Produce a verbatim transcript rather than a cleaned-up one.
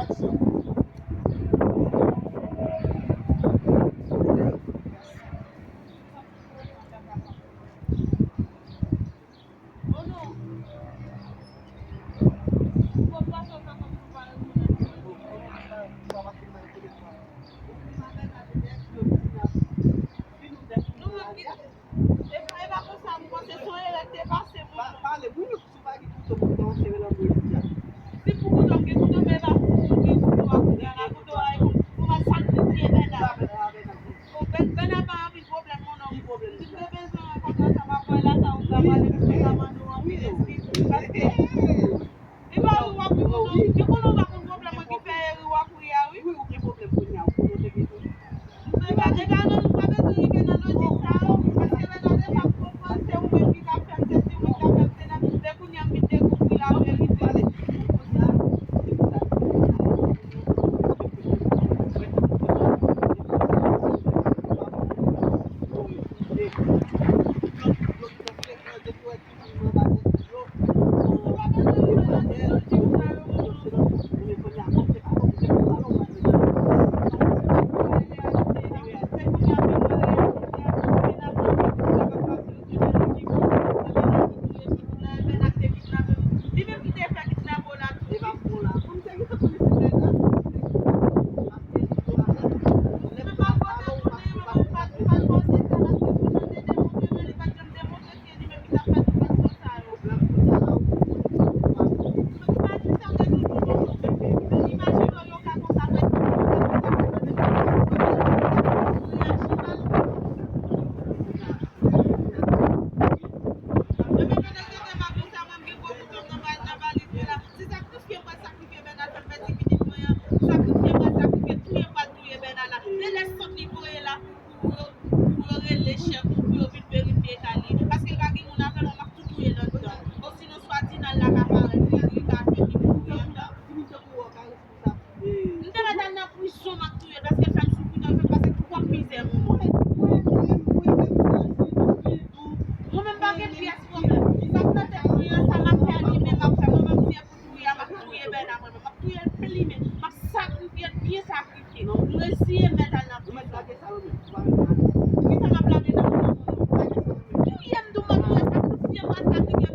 E pa, e pa konsa, m panse se yon erè k te pase, mwen. Pa, pale, wi, si w pa gen kouto pou w kòmanse melanjoli a. Si pou kouto, m gen kouto, men e pa pou kouto, gen kouto a, kouto a, pou m al sakrifye Bèna. Sa Bèna, Bèna. O, Bè-, Bèna pa anpil pwoblèm, mon nonm. Ki pwoblèm? Si m te bezwen rankontre ansanm avè w la, sa ou ka pale, m te ka mande w anpil eskiz. Paske li pa ri w ap ri, mon nonm. Yo konnen w pa konn pwoblèm mwen ki fè ri w ap ri a, wi. Wi, ou gen pwoblèm kounye a, ou konnen w te gen tou. E pa, e pa nou pa bezwen rive nan lojik sa yo, paske lè nan defa m konprann se ou menm ki ka fè m sesi, ou menm ki ka fè m sela, men kounye a m vin dekouvri laverite. Se sakrifye m pral sakrifye Bèna, fè m pèdi pitit mwen an, sakrifye m pral sakrifye, touye m pral touye Bèna la. Se lè sant li voye la pou, pou yo, pou yo rele chèf ou, pou yo vin verifye kay li. Paske l pa gen moun avè l, m ap tou touye l anndan. Osinon, swa Dinal la ka parèt, li, li ka fè li mouri anndan. M te mèt al nan prizon, m ap touye l, paske l fè m soufri nan, l fè m pase twòp mizè, mwen. Mwen menm pa gen pyès pwoblèm. Sa k nan tèt mwen an, sa m ap fè a, li menm m ap fè. Mwen menm, si e pou touye a, m ap touye Bèna mwen menm. M ap touye l plimen. M ap sakrifye l byen sakrifye. M reziye m mèt al nan prizon. Kisa m ap lage nan prizon? Touye m tou, m ap touye, sakrifye m, m ap sakrifye